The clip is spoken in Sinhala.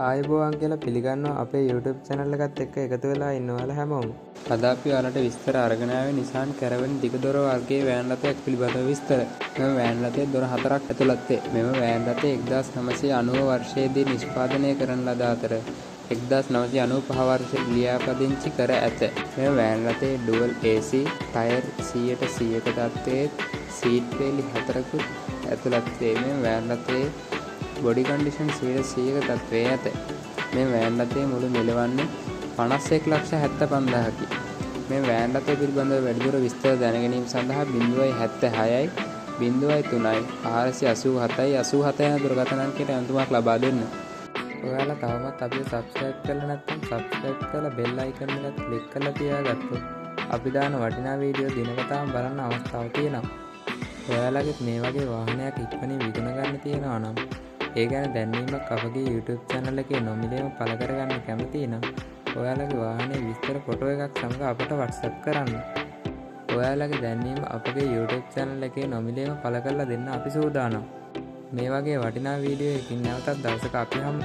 ආයුබෝවන් කියලා පිළිගන්නවා අපේ YouTube channel එකත් එක්ක එකතු වෙලා ඉන්න ඔයාලා හැමෝම. අද අපි ඔයාලට විස්තර අරගෙන ආවේ Nissan Caravan දිග දොර වර්ගයේ වෑන් රථයක් පිළිබඳව විස්තර. මෙම වෑන් රථයේ දොර හතරක් ඇතුළත් වේ. මෙම වෑන් රථය 1990 වර්ෂයේදී නිෂ්පාදනය කරන ලද අතර 1995 වර්ෂයේ ලියාපදිංචි කර ඇත. මෙම වෑන් රථයේ ඩුවල් AC, tyre 100%ක තත්ත්වයේ සීට් වේලි හතරකුත් ඇතුළත් වේ. මෙම වෑන් රථයේ බොඩි කන්ඩිෂන් 100%ක තත්ත්වයේ ඇත. මෙම වෑන් රථයේ මුළු මිල වන්නේ 51,75,000කි. මේ වෑන් රථය පිළිබඳව වැඩිදුර විස්තර දැන ගැනීම සඳහා 076යි 03යි 487යි 87 යන දුරකථන අංකයට ඇමතුමක් ලබා දෙන්න. ඔයාලා තවමත් අපිව සබ්ස්ක්‍රයිබ් කරලා නැත්නම් සබ්ස්ක්‍රයිබ් කරලා බෙල් අයිකන් එකත් ක්ලික් කරලා තියාගත්තොත් අපි දාන වටිනා වීඩියෝ දිනපතාම බලන්න අවස්ථාව තියෙනවා. ඔයාලගෙත් මේ වගේ වාහනයක් ඉක්මනින් විකුණ ගන්න තියෙනවා නම් ඒ ගැන දැන්වීමක් අපගේ YouTube channel එකේ නොමිලේම පළ කරගන්න කැමති නම් ඔයාලගේ වාහනේ විස්තර ෆොටෝ එකක් සමග අපට WhatsApp කරන්න. ඔයාලගේ දැන්වීම අපගේ YouTube channel එකේ නොමිලේම පළ කරලා දෙන්න අපි සූදානම්. මේ වගේ වටිනා වීඩියෝ එකකින් නැවතත් දවසක අපි හමු.